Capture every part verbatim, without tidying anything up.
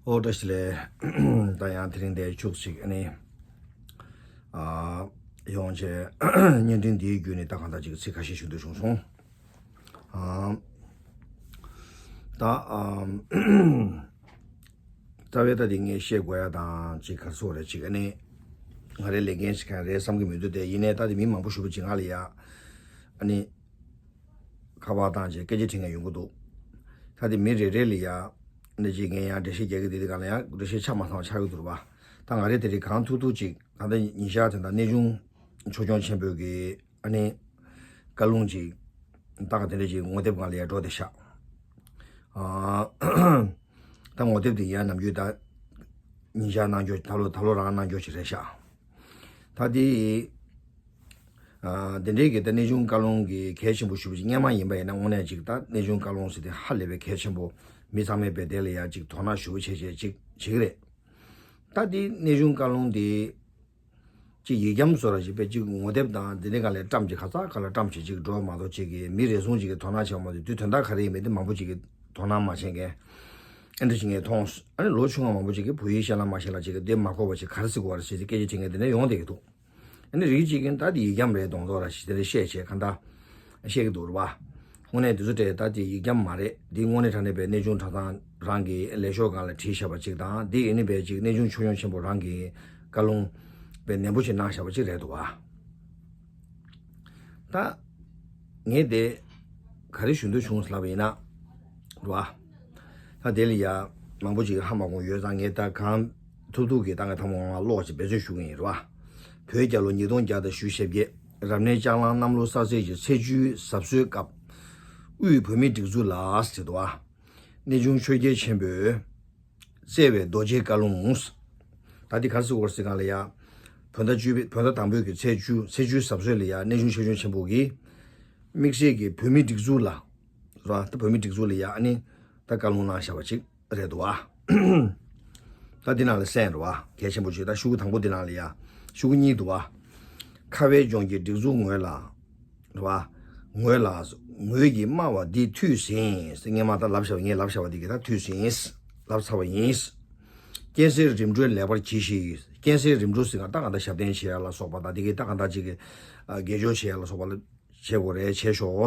ཨོ་བཀྲ་ཤིས་བདེ་ལེགས། ད་ཡང་དེ་རིང་འདིར་ཅིག་ཨ་ནི། ཨ། ཡོང་བྱས་བརྙན་འཕྲིན་འདིའི་བརྒྱུད་ནས་ད་གང་ལྟར་ཅིག་ཚིག་ཁ་ཤས་ཞུ་འདོད་བྱུང་སོང་། ཨ། ད་ཨ། རྩ་བའི་ད་དེ་ངས་བཤད་དགོས་ཡ་དང་ཅིག་ག་རེ་ཟེར་དགོས་རེད། ཅིག་ཨ་ནི། ང་རའི་ལས་འགན་ཞིག་གང་རེད་བསམ་གྱི་མི་འདུག་སྟེ། ཡིན་ནའི་ད་དེ་མི་མང་པོ་ཞེ་པོ་ཅིག་ང་ལ་ཡ། ཨ་ནི། ཁ་པར་བཏང་བྱས་སྐད་ཆ་དྲི་མཁན་ཡོང་གི་འདུག་ད་དེ་མི་རེ་རེ་ལ་ཡ། ཨ་ནི་ཅིག་ངས་ཡང་འགྲེལ་བཤད་རྒྱག་གི། དེ་དེ་ག་ལ་ཡང་འགྲེལ་བཤད་ཆ་མ་ཚང་བ་ཆགས་ཀྱི་འདུག་རེད་པ། ད་ང་རའི་དེ་རིང་གང་ཐུབ་ཐུབ་ཅིག་ད་ལྟ་ཉིན་ཞག་དེ་འདྲ་གནས་ཆུང་ཆོས་སྐྱོང་ཆེན་པོའི་གི་ཨ་ནི། བཀའ་ལུང་ཅིག་ད་ག་དེ་འདྲ་ཅིག་ངོ་དེབ་སྒང་ལ་ཡ་འགྲོ་བསྡད་ཤག་ཨ། ད་ངོ་དེབ་དེ་ཡ་ནམ་རྒྱུན་ད། ཉིན་ཞག་གནང་རྒྱུ་ད་ལོ་ད་ལོ་རང་གནང་རྒྱུ་ཞིག་རེད་ཤག་ད་དེ། ཨ། དེ་འདྲའི་གི་ད་གནས་ཆུང་བཀའ་ལུང་གི་གལ་ཆེན་པོ་ཞེ་པོ་ཅིག་སྔོན་མ་ཡིན་པ་ཡིན་ན། དངོས་གནས་ཅིག་ད་གནས་ཆུང་བཀའ་ལུང་ཟེར་དེ་ཧ་ལས་པའི་གལ་ཆེན་པོ། མི་ཚང་མས་དཔེ་དེ་ལ་ཡ་ཅིག་དོ་སྣང་ཞེ་པོ་བྱས་བྱས་ཅིག་བྱེད་ཀྱི་རེད། ད་དེ་གནས་ཆུང་བཀའ་ལུང་དེ། ཅིག་ཡིག་སྐྱོང་བཟོ་འདྲ་ཅིག་དཔེ་ཅིག་ངོ་དེབ་དང་དེ་འདྲའི་སྒང་ལ་བཀྲམ་ཅིག་ག་ས་ག་ལ་བཀྲམ་བྱས་ཅིག་འགྲོ་མ་གཏོགས། ཅིག་གི་མི་རེ་ཟུང་ཅིག་གིས་དོ་སྣང་བྱས་མ་གཏོགས། དེ་དོན་དག་ག་རེ་ཡིན་མིན་དེ་མང་པོ་ཅིག་གིས་དོ་སྣང་མ་བྱས་མཁན། ཨ་འདྲ་ཅིག་ངས་མཐོང་སོང་། ཨ་ནི་ལོ་ཆུང་བ་མང་པོ་ཅིག་གིས་བོད་ཡིག་ཤེས་ལ་མ་ཤེས་ལ་ཅིག་གིས་དེ་མ་གོ་བ་ཅིག་ག་རེ་ཟེར་དགོས་རེད་ཟེར་ཏེ་སྐད་ཆ་དྲི་མཁན་དེ་འདྲ་ཡོང་བསྡད་ཀྱི་འདུག་ཨ་ནི་རིགས་གཅིག་གིས་ད་དེ་ཡིག་སྐྱོང་རེད་མདོག་མདོག་འདྲ་ཞིག་དེ་འདྲ་བཤད་བྱས་གང་ལྟར་བཤད་ཀྱི་འདུག་རེད་པ། དངོས་གནས་དེ་ཚོ་དེ་ད་དེ་ཡིག་སྐྱོང་མ་རེད། འདི་དངོས་གནས་དྲང་གནས་པའི་གནས་ཆུང་གྲྭ་ཚང་རང་གི་ལས་ཤོག་སྒང་ལ་བྲིས་བཞག་པ་ཅིག་དང་། འདི་ཨ་ནི་དཔེ་ཅིག་གནས་ཆུང་ཆོས་སྐྱོང་ཆེན་པོ་རང་གི་བཀའ་ལུང་དཔེ་ནན་པོ་ཞིག་གནང་བཞག་པ་ཅིག་རེད་འདུག་པ། ད་ངས་དེ་ག་རེ་ཞུ་འདོད་བྱུང་ཟེར་ལབ་པ་ཡིན་ན། རེད་པ། ད་དེ་ལ་ཡ་མང་པོ་ཅིག་ཧ་མ་གོ་ཡོད་ཙང་། ངས་ད་གང་ཐུབ་ཐུབ་ཀྱིས་ད་ང་ཐ་མ་ང་ཀློག་ཅིག་འབད་བརྩོན་ཞུ་གི་ཡིན། རེད་པ། བོད་རྒྱལ་ལོ་ཉིས་སྟོང་བརྒྱ་དང་བཞི་བཅུ་ཞེ་བརྒྱད། རབ་གནས་ལྕགས་གླང་གནམ་ལོ་གསར་ཚེས་ཀྱི་ཚེས་བཅུའི་གཟབ་གསོལ་སྐབས། དབུས་བོད་མིའི་སྒྲིག་འཛུགས་ལ་ཟེར་འདུག་པ། གནས་ཆུང་ཆོས་རྒྱལ་ཆེན་པོས་བསྩལ་བའི་རྡོ་རྗེའི་བཀའ་ལུང་། ད་འདི་ག་རེ་ཟེར་དགོས་རེད་ཟེར་གང་ལ་ཡ། བོད་ཟླ་བཅུ་པའི་བོད་ཟླ་དང་པོའི་གི་ཚེས་བཅུ། ཚེས་བཅུའི་གཟབ་གསོལ་ལ་ཡ་གནས་ཆུང་ཆོས་སྐྱོང་ཆེན་པོ་གིས་དམིགས་བསལ་གྱི་བོད་མིའི་སྒྲིག་འཛུགས་ལ། རེད་པ། ད་བོད་མིའི་སྒྲིག་འཛུགས་ལ་ཡ་ཨ་ནི་ད་བཀའ་ལུང་གནང་བཞག་པ་ཅིག་རེད་འདུག་པ། ད་འདི་ནང་ལ་གསན། རེད་པ། གལ་ཆེན་པོ་ཅིག་ད་ཤོག་གུ་དང་པོ་འདི་ནང་ལ་ཡ། ཤོག་གུ་གཉིས་འདུག་པ། ཁ་བའི་ལྗོངས་ཀྱི་སྒྲིག་འཛུགས་ངོས་ལ། རེད་པ། ངོས་ལ། ངོས་ཀྱིས་སྨྲ་བ་འདི་ཐོས་ཟིན། སྔོན་མ་ད་ལབ་བཞག་པ། ངས་ལབ་བཞག་པ་འདི་གི་ད་ཐོས་ཟིན། ལབ་ཚར་བ་ཡིན། རྐྱེན་སེལ་རིམ་གྲོ་ལེགས་པར་གྱིས་ཤིག་རྐྱེན་སེལ་རིམ་གྲོ་ཟེར་གང་ལྟར་གང་ལྟར་ཞབས་བརྟན་བྱེད་ཡ་ལ་སོགས་པ་དང་། འདི་གི་ད་གང་ལྟར་ཅིག་གི་དགེ་སྦྱོར་བྱེད་ཡ་ལ་སོགས་པ་ལ་བྱེད་དགོས་རེད། བྱས་ཤོག་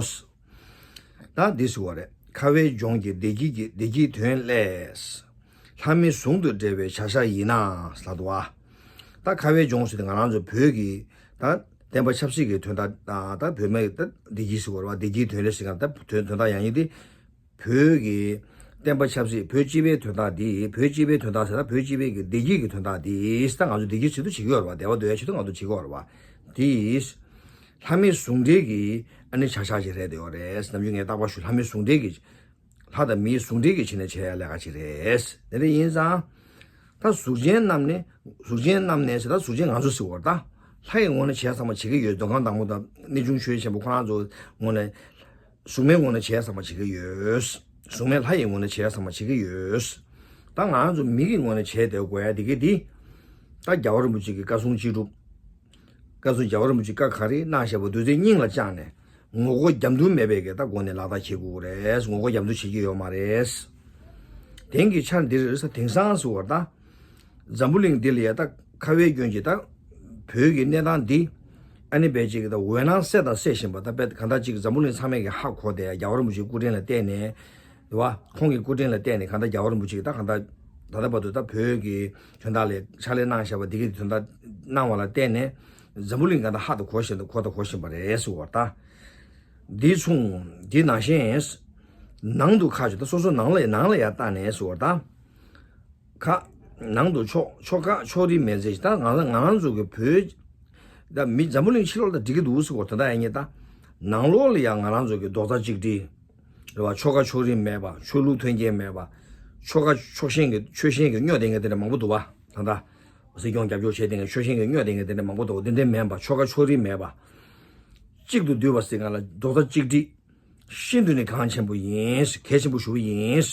ད་འདི་ཟེར་བ་རེད། ཁ་བའི་ལྗོངས་ཀྱི་བདེ་སྐྱིད་ཀྱི་བདེ་སྐྱིད་དོན་སླད། ལྷ་མི་ཟུང་དུ་འབྲེལ་བའི་བྱ་བཞག་ཡིན་ན་ལབ་འདུག་པ། ད་ཁ་བའི་ལྗོངས་ཟེར་དེ་ང་རང་ཚོ་བོད་ཀྱི་ད་བསྟན་པ་ཆབ་སྲིད་ཀྱི་དོན་དག་དང་། ད་བོད་མིའི་ད་བདེ་སྐྱིད་ཟེར་བ་རེད་པ། བདེ་སྐྱིད་དོན་སླད་ཟེར་གང་ལྟར་དོན་དོན་དག་ཡང་ཡིན་ཏེ། བོད་ཀྱི་བསྟན་པ་ཆབ་སྲིད། བོད་སྤྱི་པའི་དོན་དག་འདི། བོད་སྤྱི་པའི་དོན་དག་ཟེར་ན་བོད་སྤྱི་པའི་གི་བདེ་སྐྱིད་ཀྱི་དོན་དག་འདི། ད་ང་ཚོ་བདེ་སྐྱིད་ཆེད་དུ་བྱེད་ཀྱི་ཡོད་རེད་པ། བདེ་བ་འདོད་ཡ་ཆེད་དུ་ང་ཚོ་བྱེད་ཀྱི་ཡོད་རེད་པ། འདི་ལྷ་མི་ཟུང་འབྲེལ་གྱི་ཨ་ནི་བྱ་བཞག་ཅིག་རེད་འདོད་ཡོད་རེད། ནམ་རྒྱུན་ངས་རྟག་པར་ཞུ། ལྷ་མི་ཟུང་འབྲེལ་གྱི། ལྷ་དང་མིའི་ཟུང་འབྲེལ་གྱི་ཆ་ནས་བྱེད་ཡ་ལས་ཀ་ཅིག་རེད། དེ་འདྲ་ཡིན་ཙང་། ད་གཟུགས་ཅན་རྣམས་ནི། གཟུགས་ཅན་རྣམས་ནི་ཟེར། ད་གཟུགས་ཅན་ང་ཚོ་ཟེར་བ་རེད། ད་ལྷ་ཡི་ངོས་ནས་བྱས་ཙམ་མ་བྱེད་ཀྱི་ཡོད། མདོ་ཁམས་དང་པོ་དང་གནས་ཆུང་ཆོས་ཆེན་པོ་ཁོ་རང་ཚོ་ངོས་ནས། གཟུགས་མེད་ངོས་ནས་བྱས་ཙམ་མ་བྱེད་ཀྱི་ཡོད། གཟུགས་མེད་ལྷ་ཡི་ངོས་ནས་བྱས་ཙམ་མ་བྱེད་ཀྱི་ཡོད། ད་ང་རང་ཚོ་མི་གི་ངོས་ནས་བྱས་བསྡད་དགོས་ཡ་དེ་གི་དེ། ད་རྒྱལ་བ་རིན་པོ་ཆེ་གི་བཀའ་གསུང་ཅི་སྒྲུབ། བཀའ་གསུང་རྒྱལ་བ་རིན་པོ་ཆེ་བཀའ་ག་རེ་གནང་བཞག་པ་འདུག་ཚེ་སྙིང་ལ་བཅངས་ནས། ངོ་རྒོལ་རྒྱབ་མདུན་མེད་པའི་གི་ད་སྒོ་ནས་ལག་བསྟར་བྱེད་དགོས་རེད། ངོ་རྒོལ་རྒྱབ་མདུན་བྱེད་ཀྱི་ཡོད་མ་རེད། དེང་གི་ཆར་འདིར་ས་དེང་སང་ཟེར་བ་རེད་ད། འཛམ་བུ་གླིང་འདི་ལ་ཡ་ད་ཁ་བའི་ལྗོངས་ཀྱི་ད་བོད་ཀྱི་གནས་སྟངས་འདི། ཨ་ནི་དཔེ་ཅིག་ད་འོད་སྣང་གསལ་དང་གསལ་བཞིན་པ། ད་དཔེ་གང་ལྟར་ཅིག་འཛམ་བུ་གླིང་ཚང་མས་ཀྱི་ཧ་གོ་བསྡད་ཡ། རྒྱལ་བ་རིན་པོ་ཆེའི་སྐུ་དྲིན་ལ་བརྟེན་ནས། རེད་པ། ཁོང་གི་སྐུ་དྲིན་ལ་བརྟེན་ནས་གང་ལྟར་རྒྱལ་བ་རིན་པོ་ཆེ་གིས་ད་གང་ལྟར་ད་ལྟ་བར་དུ་ད་བོད་ཀྱི་དོན་དག་ལ་ཕྱག་ལས་གནང་བཞག་པ་འདི་གི་དོན་དག་གནང་བ་ལ་བརྟེན་ནས། འཛམ་བུ་གླིང་གང་ལྟར་ཧ་དང་གོ་བཞིན་དུ་གོ་དང་གོ་བཞིན་པ་རེད་ཟེར་བ་ད། འདི་མཚུངས། འདི་ནང་བཞིན། ནང་དུ་ཁ་ཕྱོགས། ད་སོ་སོ་ནང་ལ་ནང་ལ་ཡར་བལྟས་ནས་ཟེར་བ་ད། ཁ། ནང་དུ་ཕྱོགས། ཕྱོགས་ཁ་ཕྱོགས་རིས་མེད་ཚེ། ད་ང་ང་རང་ཚོ་གི་བོད། ད་མི་འཛམ་བུ་གླིང་ཕྱི་ལོགས་ལ་འགྲིག་གི་འདུག་ཟེར་བ་དེ་འདྲ་ཡིན་ངེས། ད་ནང་ལོགས་ལ་ཡང་ང་རང་ཚོ་གི་རྡོག་རྩ་གཅིག་སྒྲིལ། རེད་པ། ཕྱོགས་ཁ་ཕྱོགས་རིས་མེད་པ། ཆོས་ལུགས་མཐུན་རྐྱེན་མེད་པ། ཕྱོགས་ཁ་ཕྱོགས་ཞེན་གྱི་ཆོས་ཞེན་གྱི་སྨྱོ་བསྡད་མཁན་དེ་འདྲ་མང་པོ་འདུག་པ། ད་ལྟ་སྲིད་སྐྱོང་རྒྱབ་སྐྱོར་བྱས་བསྡད་མཁན་ཆོས་ཞེན་གྱི་སྨྱོ་བསྡད་མཁན་དེ་འདྲ་མང་པོ་འདུག་དེ་འདྲ་མིན་པ། ཕྱོགས་ཁ་ཕྱོགས་རིས་མེད་པ། གཅིག་ཏུ་འདུས་པ་ཟེར་གང་ལ་རྡོག་རྩ་གཅིག་སྒྲིལ། ཤིན་ཏུ་ནས་གལ་ཆེན་པོ་ཡིན། གལ་ཆེན་པོ་ཞེ་པོ་ཡིན།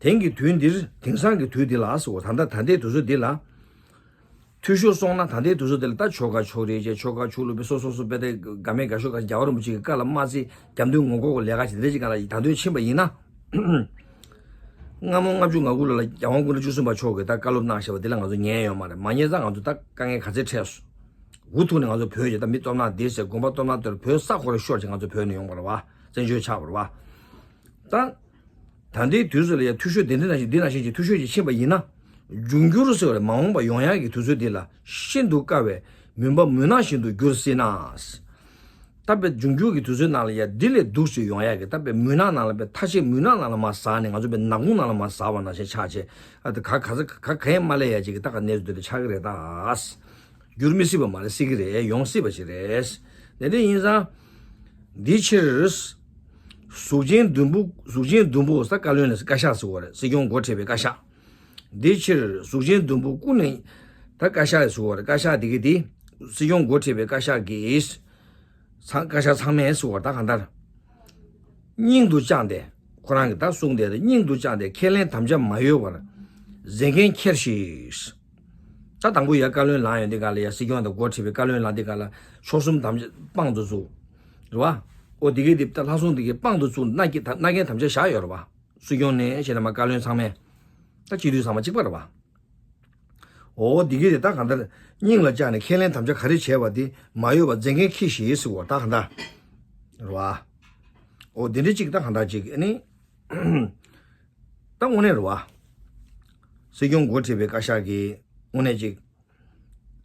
དེང་གི་དུས་འདིར། དེང་སང་གི་དུས་འདི་ལ་ཟེར་བ་ད་ལྟ་ད་ལྟའི་དུས་ཚོད་འདི་ལ། འཐུས་ཤོར་སོང་ན་ད་ལྟའི་དུས་ཚོད་འདི་ལ་ད་ཕྱོགས་ཁ་ཕྱོགས་རིས་བྱས། ཕྱོགས་ཁ་ཕྱོགས་ལུགས་པའི་སོ་སོ་སོ་དཔེ་དེ་དགའ་མེད་དགའ་ཤོས་ག་རྒྱལ་བ་རིན་པོ་ཆེ་གི་བཀའ་ལ་མ་བརྩི། རྒྱབ་མདུན་ངོ་རྒོལ་གྱི་ལས་ཀ་ཞིག་དེ་འདྲ་ཞིག་ག་ལ་ད་དུང་ཕྱིན་པ་ཡིན་ན། སྔ་མོ་ལྔ་བཅུ་ང་དགུ་ལོ་ལ་རྒྱལ་དབང་སྐུ་ཕྲེང་བཅུ་གསུམ་པ་མཆོག་གིས་ད་བཀའ་སློབ་གནང་བཞག་པ་འདི་ལ་ང་ཚོ་ཉན་ཡོད་མ་རེད། མ་ཉན་ཙང་ང་ཚོ་ད་དཀའ་ངལ་ག་ཚད་འཕྲད་སོང་། འུ་ཐུག་ནས་ང་ཚོ་བོད་ཀྱི་ད་མི་སྟོབས་ནག་འདི་ཟེར་དགོན་པ་སྟོབས་ནག་དེར་བོད་ས་ཁོ་ར་ཤོར་ཅིག་ང་ཚོ་བོད་ནས་ཡོང་བ་རེད་བ། བཙན་བྱོལ་ཆགས་པ་རེད་བ། ད། ད་ལྟའི་དུས་སུ་ལ་ཡ་འཐུས་ཤོར་འདི་འདྲ་ནང་བཞིན་འདི་ནང་བཞིན་གྱི་འཐུས་ཤོར་ཅིག་ཕྱིན་པ་ཡིན་ན། འབྱུང་འགྱུར་ཟེར་བ་རེད། མ་འོངས་པ་ཡོང་ཡག་གི་དུས་ཚོད་འདི་ལ་ཤིན་ཏུ་དཀའ་བའི་མུན་པ་མུན་ནག་བཞིན་དུ་འགྱུར་སྲིད་ན། ད་དཔེ་འབྱུང་འགྱུར་གྱི་དུས་ཚོད་ནང་ལ་ཡ་འདི་ལས་སྡུག་ཅིག་ཡོང་ཡག་གི་ད་དཔེ་མུན་ནག་ནང་ལ་དཔེ་ཐ་ཤལ་མུན་ནག་ནང་ལ་མར་ཟགས་ནས་ང་ཚོ་དཔེ་ནག་ཁུང་ནང་ལ་མར་ཟགས་པ་ནང་བཞིན་ཆགས་བྱས། ཨ་ད་ག་ག་ས་ག་ག་ཡང་མ་ལས་ཡ་ཅིག་གི་ད་ག་གནས་ཚུལ་འདི་འདྲ་ཆགས་ཀྱི་རེད་ད། འགྱུར་མི་སྲིད་པ་མ་རེད། སྲིད་ཀྱི་རེད། ཡོང་སྲིད་པ་ཞིག་རེད། དེ་འདྲ་ཡིན་ཙང་། འདི་ཕྱིར། གཟུགས་ཅན་བདུན་པོ་གཟུགས་ཅན་བདུན་པོ་ས་བཀའ་བློན་ལ་བཀའ་ཤག་ཟེར་བ་རེད། སྲིད་སྐྱོང་འགོ་ཁྲིད་པའི་བཀའ་ཤག་འདི་ཕྱིར་གཟུགས་ཅན་བདུན་པོ་ཀུན་ནས་ད་བཀའ་ཤག་ཟེར་བ་རེད། བཀའ་ཤག་འདི་གི་འདི་སྲིད་སྐྱོང་འགོ་ཁྲིད་པའི་བཀའ་ཤག་གིས་ཚང་བཀའ་ཤག་ཚང་མས་ཟེར་བ་ད་གང་ལྟར་སྙིང་དུ་བཅངས་ཏེ་ཁོ་རང་གི་ད་གསུངས་ཏེ་སྙིང་དུ་བཅངས་ཏེ་ཁས་ལེན་དམ་བཅའ་མ་ཡོལ་བར་མཛད་འགན་འཁྱེར་ཞིག་ད་དང་པོ་ཡ་བཀའ་བློན་ལངས་ཡོང་དུས་ག་ལ་ཡ་སྲིད་སྐྱོང་དང་འགོ་ཁྲིད་པའི་བཀའ་བློན་ལངས་དུས་ག་ལ་མཆོག་གསུམ་དམ་བཅའ་དཔང་དུ་བཙུགས། རེད་བ། ཨོ་དེ་གའི་དེ་ད་ལྷ་སྲུང་དེ་གའི་དཔང་དུ་བཙུགས་མནའ་སྐྱེལ་མནའ་འཁེལ་དམ་བཅའ་བཞག་ཡོད་རེད་བ། སྲིད་སྐྱོང་ནས་བྱས་ན་མ་བཀའ་བློན་ཚང་མས། ད་སྤྱི་འཐུས་ཚང་མ་གཅིག་པ་རེད་བ། ཨོ་དེ་གའི་དེ་ད་གང་ལྟར་སྙིང་ལ་བཅངས་ནས་ཁས་ལེན་དམ་བཅའ་ག་རེ་བྱས་པ་དེ་མ་ཡོལ་བ་མཛད་འགན་འཁྱེར་ཞེས་ཟེར་བ་ད་གང་ལྟར། རེད་བ། ཨོ་དེ་འདྲ་གཅིག་ད་གང་ལྟར་གཅིག་ཨ་ནི། ད་དངོས་གནས་རེད་བ། སྲིད་སྐྱོང་འགོ་ཁྲིད་པའི་བཀའ་ཤག་གིས་དངོས་གནས་ཅིག་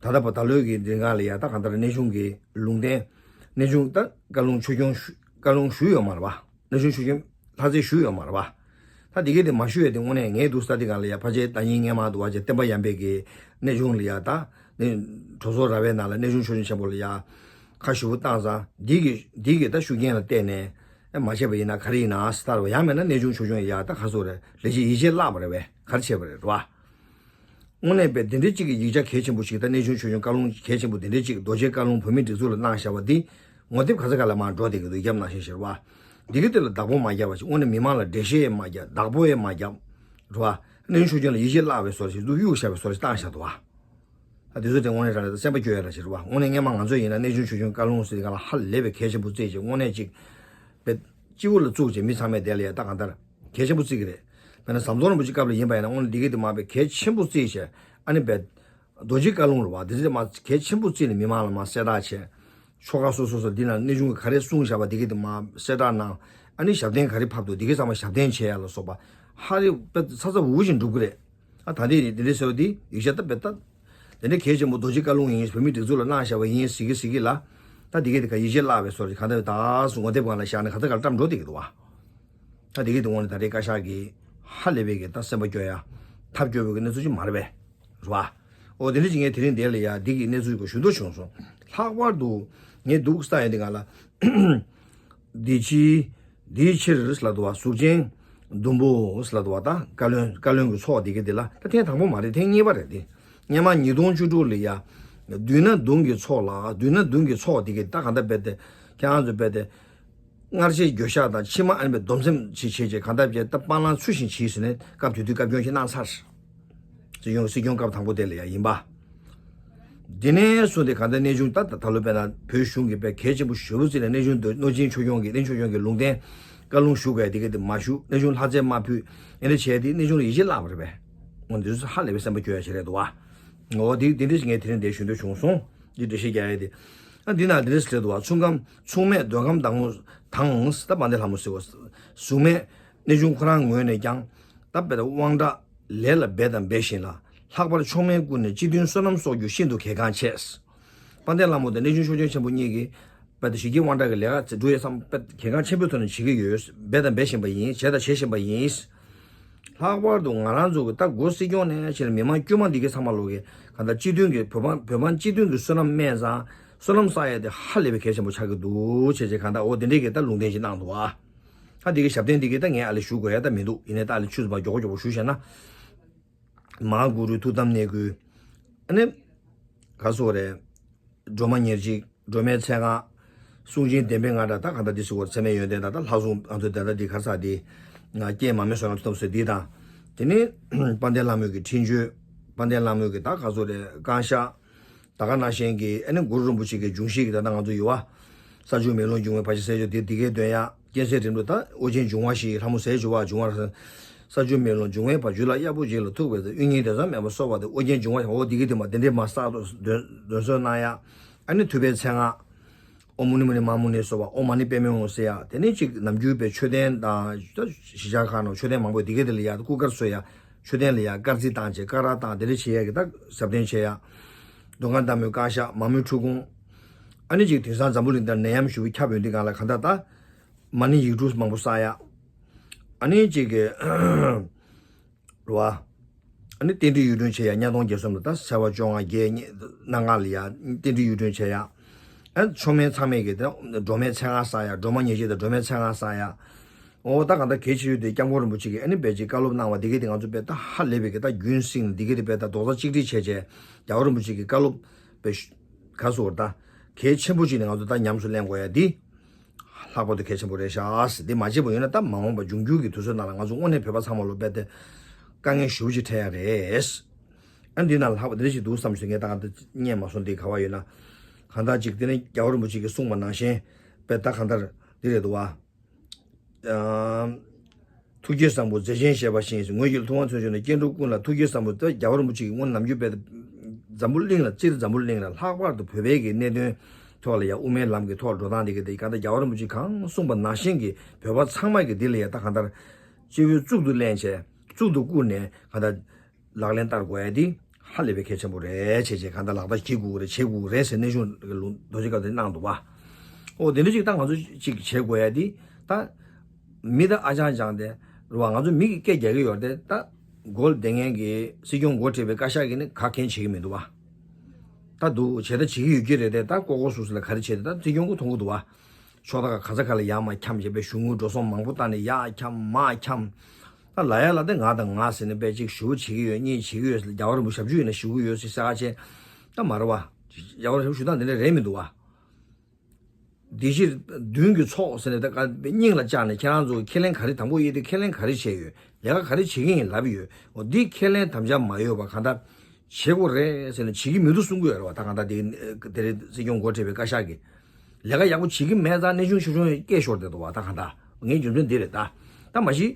ད་ལྟ་བ་ད་ལོའི་གི་འདི་ག་ལ་ཡ་ད་གང་ལྟར་གནས་ཆུང་གི་ལུང་བསྟན། གནས་ཆུང་ད་བཀའ་ལུང་ཆོས་སྐྱོང་ཞུ་བཀའ་ལུང་ཞུས་ཡོད་མ་རེད་བ། གནས་ཆུང་ཆོས་སྐྱོང་ལྷ་རྩེ་ཞུས་ཡོད་མ་རེད་བ། ད་འདི་གའི་དེ་མ་ཞུས་ཡ་དེ་དངོས་གནས་ངས་འདུག་ས་དེ་ག་ལ་ཡ་ཕལ་ཆེར་ད་ཉིན་ངས་མ་འདུག་བ་ཅེ་བསྟན་པ་ཡམ་པའི་གི་གནས་ཆུང་ལ་ཡ་ད་ནི་གྲོ་སོ་ར་བའི་ནང་ལ་གནས་ཆུང་ཆོས་སྐྱོང་ཆེན་པོ་ལ་ཡ་ཁ་ཞུ་བོ་བཏང་ཙང་འདི་གི་འདི་གི་ད་ཤུགས་རྐྱེན་ལ་བརྟེན་ནས། ཨེ་མ་བྱས་པ་ཡིན་ན་ག་རེ་ཡིན་ན་སི་ཏར་བ་ཡང་མེད་ན་གནས་ཆུང་ཆོས་སྐྱོང་ཡ་ད་ག་སོ་རེད། ལས་བྱེད་ཡིད་ཆེས་བརླག་པ་རེད་བས་ག་རེ་བྱས་པ་རེད་རོ། དངོས་གནས་པའི་འདི་འདྲའི་གཅིག་གི་ཡིག་ཆ་གལ་ཆེན་པོ་ཞིག་ད་གནས་ཆུང་ཆོས་སྐྱོང་བཀའ་ལུང་གལ་ཆེན་པོ་འདི་འདྲའི་གཅིག་རྡོ་རྗེ་བཀའ་ལུང་བོད་མིའི་སྒྲིག་འཛུགས་ལ་གནང་བཞག་པ་འདི་ངོ་དེབ་ག་ཚ་ག་ལ་མར་འགྲོ་བསྡད་ཀྱི་འདུག་རྒྱབ་ནང་བཞིན་ཞེས་རོ། འདི་གི་དེ་ལ་བདག་པོ་མ་བརྒྱབ་པ་ཞིག་དངོས་གནས་མི་མང་ལ་འགྲེལ་བཤད་མ་བརྒྱབ་བདག་པོ་ཡང་མ་བརྒྱབ་རོ། གནས་ཆུང་ཆོས་སྐྱོང་ལ་ཡིད་ཆེས་བརླག་པའི་བཟོ་འདྲ་ཞིག་འདུག་གཡུག་བཞག་པའི་བཟོ་འདྲ་ཞིག་བཏང་བཞག་འདུག་བ། ཨ་དེ་ཚོ་དེ་དངོས་གནས་དྲང་གནས་སེམས་པ་སྐྱོ་ཡ་ར་ཞིག་རེད་བ། དངོས་གནས་སྔས་མ་ང་ཚོ་ཡིན་ན་གནས་ཆུང་ཆོས་སྐྱོང་བཀའ་ལུང་ཟེར་ག་ལ་ཧ་ལས་པའི་གལ་ཆེན་པོ་བརྩིས་ཀྱི་དངོས་གནས་ཅིག་པའི་སྤྱི་བོ་ལ་བཙུགས་ཀྱི་མི་ཚང་མས་དེ་ལ་ཡ་ད་གང་ལྟར་གལ་ཆེན་པོ་བརྩི་གི་རེད། དཔེར་ན་ཟམ་གདོང་རིན་པོ་ཆེ་སྐབས་ལ་ཡིན་པ་ཡིན་ན་དངོས་གནས་འདི་གའི་དེ་མ་པའི་གལ་ཆེན་པོ་བརྩིས་བྱས་ཨ་ནི་པའི་རྡོ་རྗེ་བཀའ་ལུང་རེད་བ། དེ་ཚོ་དེ་མ་གལ་ཆེན་པོ་བརྩིས་ནས་མི་མང་ལ་མ་གསལ་བསྒྲགས་བྱས་ཆོ་ག་སོ་སོ་སོ་འདི་ན་གནས་ཆུང་གི་ག་རེ་གསུངས་བཞག་པ་འདི་གའི་དེ་མ་གསལ་བསྒྲགས་གནང་ཨ་ནི་ཞབས་བརྟན་ག་རེ་ཕབ་འདུག་འདི་གའི་ཚང་མ་ཞབས་བརྟན་བྱས་ཡ་ལ་སོགས་པ་ཧ་རེ་པའི་ཚ་ཚ་འུར་བཞིན་འགྲུབ་གི་རེད། ཨ་ད་འདི་རེད། འདི་འདྲའི་ཟེར་བ་འདི་ཡིག་ཆ་ད་དཔེ་ད། དེ་འདྲའི་གལ་ཆེན་པོ་རྡོ་རྗེ་བཀའ་ལུང་ཡིན་བོད་མིའི་སྒྲིག་འཛུགས་ལ་གནང་བཞག་པ་ཡིན་ཟེར་གི་ཟེར་གི་ལ། ད་དེ་གའི་དེ་ག་ཡིད་ཆེས་བརླག་པའི་བཟོ་འདྲ་གང་ལྟར་ད་སུ་ངོ་དེབ་སྒང་ལ་བཞག་ནས་ག་ཚ་ག་ལ་བཀྲམ་འགྲོ་བསྡད་ཀྱི་འདུག་བ། ད་དེ་གའི་དེ་དངོས་གནས་ད་རེས་བཀའ་ཤག་གིས་ཧ་ལས་པའི་གི་ད་སེམས་པ་སྐྱོ་ཡ། ཐབས་སྐྱོ་བའི་གི་གནས་ཚུལ་ཅིག་མ་རེད་པས། རེད་བ། ཨོ་དེ་འདྲ་ཅིག་ངས་དེ་རིང་འདིར་ལ་ཡ་འདི་གི་གནས་ཚུལ་གོ་ཞུ་འདོད་བྱུང་སོང་། ལྷག་པར་དུ་ངས་འདུག་ས་ཡ་འདི་ག་ལ། འདི་ཕྱི། འདིའི་ཕྱིར་ལ་དུ་བ་གཟུགས་ཅན་བདུན་པོ་ལ་དུ་བ་ད་བཀའ་བློན་བཀའ་བློན་གྱི་ཚོགས་འདི་ག་འདི་ལ་ད་ཐེངས་དང་པོ་མ་རེད། ཐེངས་གཉིས་པ་རེད་དེ། སྔོན་མ་ཉིས་སྟོང་བཅུ་དྲུག་ལ་ཡ། བདུན་ན་བདུན་གྱི་ཚོགས་ལ་བདུན་ན་བདུན་གྱི་ཚོགས་འདི་ག་ད་གང་ལྟར་རྦད་དེ་ཁྱེད་རང་ཚོ་རྦད་དེ། སྔར་བྱས་འགྱོད་བཤགས་དང་ཕྱི་མ་ཨ་ནི་སྡོམ་སེམས་ཆེ་བྱས་རྗེས་གང་ལྟར་བྱས་ད་སྤང་བླང་ཚུལ་བཞིན་གྱིས་ཟེར་ནས་སྐབས་དེ་དུས་བཀའ་བཀྱོན་ཞིག་གནང་ཚར། སྲིད་སྐྱོང་སྲིད་སྐྱོང་སྐབས་དང་པོ་དེ་ལ་ཡང་ཡིན་པ། དེ་ནས་བཟུང་སྟེ་གང་ལྟར་གནས་ཆུང་ད་ད་ལོ་དཔེར་ན་བོད་གཞུང་གི་དཔེ་གལ་ཆེན་པོ་ཞེ་པོ་བརྩིས་ནས་གནས་ཆུང་དུ་གནོད་སྦྱིན་ཆོས་སྐྱོང་གི་གནས་ཆུང་ཆོས་སྐྱོང་གི་ལུང་བསྟན་བཀའ་ལུང་ཞུ་དགོས་དེ་ག་དེ་མ་ཞུ། གནས་ཆུང་ལྷ་རྩེ་མ་ཕུལ། ཨེ་འདྲ་བྱས་དེ་གནས་ཆུང་ལ་ཡིད་ཆེས་བརླག་པ་རེད་པས། འོ་འདི་ཚོ་ཧ་ལས་པའི་སེམས་པ་སྐྱོ་ཡ་ཞིག་རེད་འདུག་བ། འོ་དེ་དེ་འདྲ་ཞིག་ངས་དེ་རིང་འདིར་ཞུ་འདོད་བྱུང་སོང་། འདི་འགྲེལ་བཤད་རྒྱག་ཡ་དེ། ཨ་འདི་ན་འདི་འདྲ་ཞིག་རེད་འདུག་བ། ཚོང་ཁང་ཚོང་མས་འདོད་ཁམས་དྭངས་མོ་དང་ད་དཔལ་ལྡན་ལྷ་མོ་ཟེར་བ། གཟུགས་མེད་གནས་ཆུང་ཁོ་རང་ངོས་ནས་ཀྱང་ད་དཔེ་དབང་དྲག་ལས་ལ་འབད་དང་འབད་བཞིན་ལ་ལྷག་པར་མཆོག་དམན་ཀུན་ནས་སྤྱི་མཐུན་བསོད་ནམས་གསོག་རྒྱུ་ཤིན་ཏུ་གལ་འགངས་ཆེ། དཔལ་ལྡན་ལྷ་མོ་དང་གནས་ཆུང་ཆོས་སྐྱོང་ཆེན་པོ་གཉིས་ཀྱིས་དཔེ་དེ་ཞི་རྒྱས་དབང་དྲག་གི་ལས་ཀ་ཚེ་སྒྲུབ་ཡས་བསམ་དཔེ་གལ་འགངས་ཆེན་པོའི་ཐོག་ནས་བྱེད་ཀྱི་ཡོད། འབད་དང་འབད་བཞིན་པ་ཡིན། བྱས་དང་བྱེད་བཞིན་པ་ཡིན། ལྷག་པར་དུ་ང་རང་ཚོ་གི་ད་འགོ་སྲིད་སྐྱོང་ནས་བྱས་ནས་མི་མང་དཀྱུས་མ་འདི་གའི་ཚང་མ་ལོག་གི་གང་ལྟར་སྤྱི་མཐུན་གྱི་བོད་འབངས་བོད་འབངས་སྤྱི་མཐུན་གྱི་བསོད་ནམས་སྨིན་ཙང་བསོད་ནམས་བསགས་ཡས་དེ་ཧ་ལས་པའི་གལ་ཆེན་པོ་ཆགས་ཀྱི་འདུག་བྱས་བྱས་གང་ལྟར་འོ་དེ་འདྲའི་གི་ད་ལུང་བསྟན་ཞིག་གནང་འདུག་ཨ། ད་འདི་གའི་ཞབས་བརྟན་འདི་གའི་ད་ངས་ཨ་ལས་ཞུ་དགོས་ཡ་ད་མི་འདུག་ཡིན་ནའི་ད་ཨ་ལས་ཆུ་ཚོད་མ་མགྱོགས་པོ་མགྱོགས་པོ་ཞུ་བྱས་ན། མ་གུ་རུའི་ཐུགས་དམ་གནད་བསྐུལ། ཨ་ནི། ག་སོགས་རེད། སྒྲོལ་མ་ཉེར་གཅིག་སྒྲོལ་མའི་ཚེ་སྔགས། གསུང་ཆེན་བདེན་པའི་རྔ་སྒྲ་ད་ག་ད་འདི་སུ་བར་ཚད་མེད་ཡོན་ཏན་དང་ད་ལྷ་སྲུང་ང་ཚོ་དེ་ད་འདི་ག་ས་འདི། ང་སྐྱེས་མ་མེད་བསོད་ནམས་ཐོབ་ཟེར་འདི་དང་། དེ་ནི། དཔལ་ལྡན་ལྷ་མོའི་གི་འཕྲིན་བཅོལ། དཔལ་ལྡན་ལྷ་མོའི་གི་ད་ག་སོགས་རེད་བསྐང་བཤགས། ད་ག་ནང་བཞིན་གི་ཨ་ནི་གུ་རུ་རིན་པོ་ཆེ་གི་འབྱུང་བཞི་གི་ད་ད་ང་ཚོ་ཡོད་བ། ས་བཅུ་མེ་ལོང་འབྱུང་བའི་བར་ཆད་སེལ་ཕྱིར་དེ་འདི་གའི་འདོན་ཡ། རྐྱེན་སེལ་འགྲིམ་འགྲུལ་ད་ཨོ་རྒྱན་འབྱུང་བ་བཞི་ལྷ་མོ་ཟས་སྦྱོར་བ་འབྱུང་བ་ར། ས་བཅུ་མེ་ལོང་འབྱུང་བའི་བར། རྒྱུད་ལ་གཡར་པོ་ཅིག་ལ་ཐུག་པའི་ཚེ། གཡུལ་ངེས་དེང་སང་མེད་པར་གསོལ་བ་དེ། ཨོ་རྒྱན་འབྱུང་བ་འོ་འདི་གི་དེ་མ་དེ་འདྲས་མ་བསགས་དོ་འདོན་འདོན་གསོལ་གནང་ཡ། ཨ་ནི་ཐུབ་པའི་མཚན་སྔགས། ཨོཾ་མུ་ནི་མུ་ནི་མ་མུ་ནེ་སྭཱ་ཧཱ། ཨོཾ་མ་ཎི་པདྨེ་ཧཱུྃ་ཟེར་ཡ། དེ་ནས་ཅིག་ནམ་རྒྱུན་པའི་མཆོད་རྟེན་དང་གཞིས་ཆགས་ཁག་ནང་མཆོད་རྟེན་མང་པོ་འདི་ག་དེ་ལ་ཡ་སྐུ་དཀར་གསོལ་ཡ། མཆོད་རྟེན་ལ་ཡ་དཀར་རྩི་བཏང་བྱས་དཀར་རག་བཏང་དེ་འདྲ་བྱེད་ཡ་གི་ད་ཟབ་དོན་བྱེད་ཡ། མདོ་མཁར་དམ་མོའི་བཀའ་ཤག་མ་མོའི་འཁྲུལ་སྐོང་། ཨ་ནི་ཅིག་དེང་སང་འཛམ་བུ་གླིང་འདིར་ནད་ཡམས་ཞེ་པོ་ཁྱབ་ཡོད་འདི་སྒང་ལ་གང་ལྟར་ད་མ་ཎི་ཡིག་དྲུག་མང་པོ་བསགས་ཡ། ཨ་ནི་ཅིག་གི་རེད་བ། ཨ་ནི་རྟེན་འབྲེལ་གཡུལ་སྤྲུལ་བྱེད་ཡ། གཉའ་གདོང་བརྒྱད་གསུམ་ལ་ད་ཚེས་པ་བཅོ་ལྔ་བརྒྱད་གནངས་སྐབས་ལ་ཡ་རྟེན་འབྲེལ་གཡུལ་སྤྲུལ་བྱེད་ཡ། ཨ་མཆོད་མེ་ཚང་མས་ཀྱི་ད་སྒྲོལ་མའི་མཚན་སྔགས་བསགས་ཡ། སྒྲོལ་མ་ཉེར་གཅིག་དང་སྒྲོལ་མའི་མཚན་སྔགས་བསགས་ཡ། འོ་ད་གང་ལྟར་གལ་ཆེ་ཤོས་དེ་སྐྱབས་མགོན་རིན་པོ་ཆེ་གིས་ཨ་ནི་དཔེ་ཅིག་བཀའ་སློབ་གནང་བ་འདི་གས་དེ་ང་ཚོ་དཔེ་ད་ཧ་ལས་པའི་གི་ད་རྒྱུན་བསྲིངས་ནས་འདི་གས་དེ་དཔེ་ད་རྡོག་རྩ་གཅིག་སྒྲིལ་བྱས་བྱས་རྒྱལ་བ་རིན་པོ་ཆེ་གི་བཀའ་སློབ་དཔེ་ག་སོ་ད་གལ་ཆེན་པོ་ཅིག་ནས་ང་ཚོ་ད་ཉམས་སུ་ལེན་དགོས་ཡ་འདི། ལྷག་པར་དུ་གལ་ཆེན་པོ་རེད་ཤག་འདི་མ་བྱས་པ་ཡིན་ན་ད་མ་འོངས་པ་འབྱུང་འགྱུར་གྱི་དུས་ཚོད་ནང་ལ་ང་ཚོ་དངོས་གནས་བོད་པ་ཚང་མ་ལོ་དཔེ་དེ་དཀའ་ངལ་ཞེ་པོ་ཅིག་འཕྲད་ཡ་རེད། ཨ་འདི་ནང་ལ་ལྷག་པ་འདི་འདྲ་ཞིག་འདུག་བསམ་ཞིག་ངས་ད་ག་འདི་རྙེད་མ་སོང་། འདི་ག་བ་ཡོད་ན། གང་ལྟར་ཅིག་དེ་ནི་རྒྱལ་བ་རིན་པོ་ཆེ་གིས་གསུངས་པ་ནང་བཞིན་དཔེ་ད་གང་ལྟར་འདི་རེད་འདུག་བ། ཨ། ཐུགས་བསྐྱེད་བཟང་པོ་རྫས་ཆེན་བཞེས་པ་བཞིན། ངོས་ཀྱི་ལྷུང་བ་མཚོན་བྱེད་ནས། སྐྱེ་འགྲོ་ཀུན་ལ་ཐུགས་བསྐྱེད་བཟང་པོ། ད་རྒྱལ་བ་རིན་པོ་ཆེ་གིས་སྔོན་ནམ་རྒྱུན་དཔེ་འཛམ་བུ་གླིང་ལ་སྤྱིར་འཛམ་བུ་གླིང་ལ་ལྷག་པར་དུ་བོད་པའི་གི་གནད་དོན་ཐོག་ལ་ཡང་དབུ་མའི་ལམ་གྱི་ཐོག་འགྲོ་སྟངས་དེ་གི་དེ་གང་ལྟར་རྒྱལ་བ་རིན་པོ་ཆེས་གང་གསུངས་པ་ནང་བཞིན་གྱི་བོད་པ་ཚང་མ་གི་འདི་ལ་ཡང་ད་གང་ལྟར་སྤྱི་བོའི་གཙུག་ཏུ་ལེན་བྱས་གཙུག་ཏུ་བཀུར་ནས་གང་ལྟར། ལག་ལེན་བསྟར་དགོས་ཡ་དེ་ཧ་ལས་པའི་གལ་ཆེན་པོ་རེད། བྱས་བྱས་གང་ལྟར་ལག་བསྟར་བྱེད་དགོས་རེད། བྱེད་དགོས་རེད་ཟེར་གནས་ཆུང་གི་ལུང་རྡོ་རྗེ་བཀའ་དེ་གནང་འདུག་བ། ཨོ་དེ་འདྲ་ཅིག་ད་ང་ཚོ་ཅིག་བྱེད་དགོས་ཡ་དེ་ད་མི་ད་ཨ་ཅང་ཅང་དེ་རེད་བ། ང་ཚོ་མི་གི་སྐད་རྒྱག་གི་ཡོད་རེད་དེ་ད་མགོ་བསྡད་མཁན་གི་སྲིད་སྐྱོང་འགོ་ཁྲིད་པའི་བཀའ་ཤག་གིས་ནི་ག་གེ་བྱེད་ཀྱི་མི་འདུག་བ། ད་འདུག་བྱས་ད་བྱེད་ཀྱི་ཡོད་ཀྱི་རེད་དེ་ད་ཀོ་ཀོ་སུ་སུ་ལ་ག་རེ་བྱེད་དེ་ད་སྲིད་སྐྱོང་གིས་མཐོང་གི་འདུག་བ། ཕྱོགས་མཐའ་ག་ས་ག་ལ་ཡར་མར་འཁྱམས་བྱས་པའི་གཞུང་དངུལ་འགྲོ་སོང་མང་པོ་བཏང་ནས་ཡར་འཁྱམས་མར་འཁྱམས། ད་ལ་ཡ་ལ་དེ་ང་དང་ང་ཟེར་ནས་དཔེ་ཅིག་ཞུ་བྱེད་ཀྱི་ཡོད་གཉིས་བྱེད་ཀྱི་ཡོད་ཟེར་རྒྱལ་བ་རིན་པོ་ཞབས་ཞུ་ཡིན་ན་ཞུ་གི་ཡོད་ཟེར་ས་ཆེ། ད་མ་རེད་བ། རྒྱལ་བ་རིན་པོ་ཞུ་སྟངས་དེ་འདྲ་རེད་མི་འདུག་བ། དེ་ཕྱིར་མདུན་གྱི་ཚོགས་ཟེར་ནས་ད་ག་སྙིང་ལ་བཅངས་ནས་ཁྱེད་རང་ཚོ་ཁས་ལེན་ག་རེ་དང་པོ་ཡིན་དུས་ཁས་ལེན་ག་རེ་བྱས་ཡོད། ལས་ཀ་ག་རེ་བྱེད་ཀྱི་ཡིན་ལབ་ཡོད། འོ་འདི་ཁས་ལེན་དམ་བཅའ་མ་ཡོད་པ་གང་ལྟར་བྱེད་དགོས་རེད་ཟེར་ནས་བྱེད་ཀྱི་མི་འདུག་གསུང་གི་ཡོད་རེད་བ། ད་གང་ལྟར་དེ་དེ་རེད། སྲིད་སྐྱོང་འགོ་ཁྲིད་པའི་བཀའ་ཤག་གིས་ལས་ཀ་ཡག་པོ་བྱེད་ཀྱི་མེད་ཙང་གནས་ཆུང་ཆུང་ཆུང་སྐད་ཤོར་བསྡད་འདུག་བ། ད་གང་ལྟར་ངའི་རྒྱུ་མཚན་འདི་རེད། ད་ད་མ་གཞི་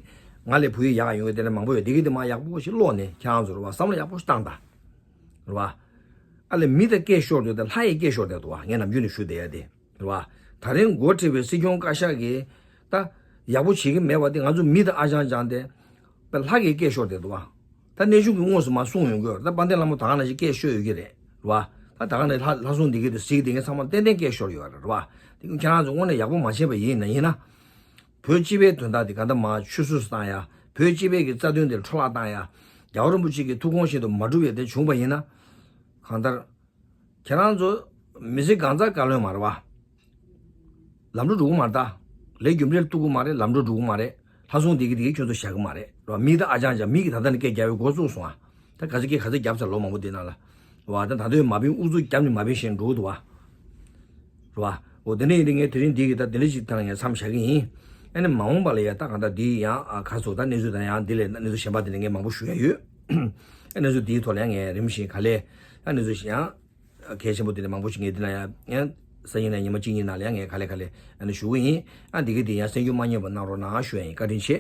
ང་ལས་བུ་ཡིས་ཡག་ཡོང་གི་དེ་འདྲ་མང་པོ་ཡོད། དེ་གི་དེ་མ་ཡག་པོ་ཞིག་ཀློག་ནས་ཁྱེད་རང་ཚོ་རེད་བ། བསམ་བློ་ཡག་པོ་ཞིག་བཏང་དང་། རེད་བ། ཨ་ལས་མི་ད་སྐད་ཤོར་འདུག་ད་ལྷ་ཡི་སྐད་ཤོར་བསྡད་འདུག་བ། ངས་ནམ་རྒྱུན་ནས་ཞུ་བསྡད་ཡ་དེ། རེད་བ། ད་རིང་འགོ་ཁྲིད་པའི་སྲིད་སྐྱོང་བཀའ་ཤག་གིས་ད་ཡག་པོ་བྱེད་ཀྱི་མེད་པ་དེ་ང་ཚོ་མི་ད་ཨ་ཅང་ཅང་དེ་པ་ལྷ་གིས་སྐད་ཤོར་བསྡད་འདུག་བ། ད་གནས་ཆུང་གིས་དངོས་སུ་མར་གསུངས་ཡོང་གི་ཡོད་རེད། ད་དཔལ་ལྡན་ལྷ་མོ་ད་ག་ནང་བཞིན་སྐད་ཤོར་ཡོད་ཀྱི་རེད། རེད་བ། ད་ད་ག་ནས་ལྷ་ལྷ་སྲུང་འདི་གི་དེ་གཟིགས་དེ་ངས་ཚང་མ་ཏན་ཏན་སྐད་ཤོར་ཡོད་རེད། རེད་བ། དེ་ཁྱེད་རང་ཚོ་དངོས་གནས་ཡག་པོ་མ་བྱས་པ་ཡིན་ན་ཡིན་ན། བོད་སྤྱི་པའི་དོན་དག་དེ་ག་འདྲ་མར་ཆུད་ཟོས་སུ་བཏང་ཡ། བོད་སྤྱི་པའི་གི་རྩ་དོན་དེ་འཕྲོ་བརླག་བཏང་ཡ། རྒྱལ་བ་རིན་པོ་ཆེ་གི་ཐུགས་དགོངས་བཞིན་དུ་མ་འགྲུབ་ཡ་དེ་བྱུང་བ་ཡིན་ན། གང་ལྟར། ཁྱེད་རང་ཚོ་མི་ཚེ་གང་ཚར་བཀའ་བློན་མ་རེད་བ། ལམ་འགྲོ་འགྲོ་གི་མ་རེད་ད། ལས་རྒྱུ་འབྲས་གཏུག་གི་མ་རེད། ལམ་འགྲོ་འགྲོ་གི་མ་རེད། ལྷ་སྲུང་དེ་གི་དེ་གི་ཁྱོད་ཚོ་བཞག་གི་མ་རེད་རེད་བ། མི་ད་ཨ་ཅང་ཅང་མི་གི་ད་ལྟ་ནས་སྐད་རྒྱབ་པའི་འགོ་བཙུགས་སོང་ཨ། ད་ག་ཚོད་སྐད་ག་ཚོད་རྒྱབ་ཚར་ལོ་མང་པོ་དེ་ནང་ལ། བ་ད་ད་དུང་མ་བིན་ཨུ་ཚུགས་རྒྱབ་ནས་མ་བིན་བཞིན་འགྲོ་གི་འདུག་བ། རེད་བ། འོ་དེ་འདྲ་ཡིན་དུས་ངས་དེ་རིང་འདི་གི་ད་དེ་འདྲ་ཞིག་ཐང་ཡང་མཚམས་བཞག་གི་ཡིན། ཨ་ནི་མ་འོངས་པ་ལ་ཡ་ད་གང་ལྟར་འདི་ཡང་ཨ་ཁ་སོ་ད་གནས་ཚུལ་དང་ཡང་འདི་ལས་གནས་ཚུལ་གཞན་པ་དེ་འདྲ་ངས་མང་པོ་ཞུ་ཡ་ཡོད། ཨ་གནས་ཚུལ་འདིའི་ཐོག་ལ་ཡང་ངས་རིམ་བཞིན་ག་ལེ། ཨ་གནས་ཚུལ་ཞིག་ཡང་གལ་ཆེན་པོ་དེ་འདྲ་མང་པོ་ཞིག་ངས་འདི་ལ་ཡང་ཡང་སང་ཉིན་ནས་ཉི་མ་གཅིག་གཉིས་ནང་ལ་ཡང་ངས་ག་ལེ་ག་ལེ་ཨ་ནི་ཞུ་གི་ཡིན། ཨ་འདི་གི་དེ་ཡང་གསན་རྒྱུ་མ་བསྙེལ་བ་གནང་རོགས་གནང་ཞུ་ཡ་ཡིན། བཀའ་དྲིན་ཆེ།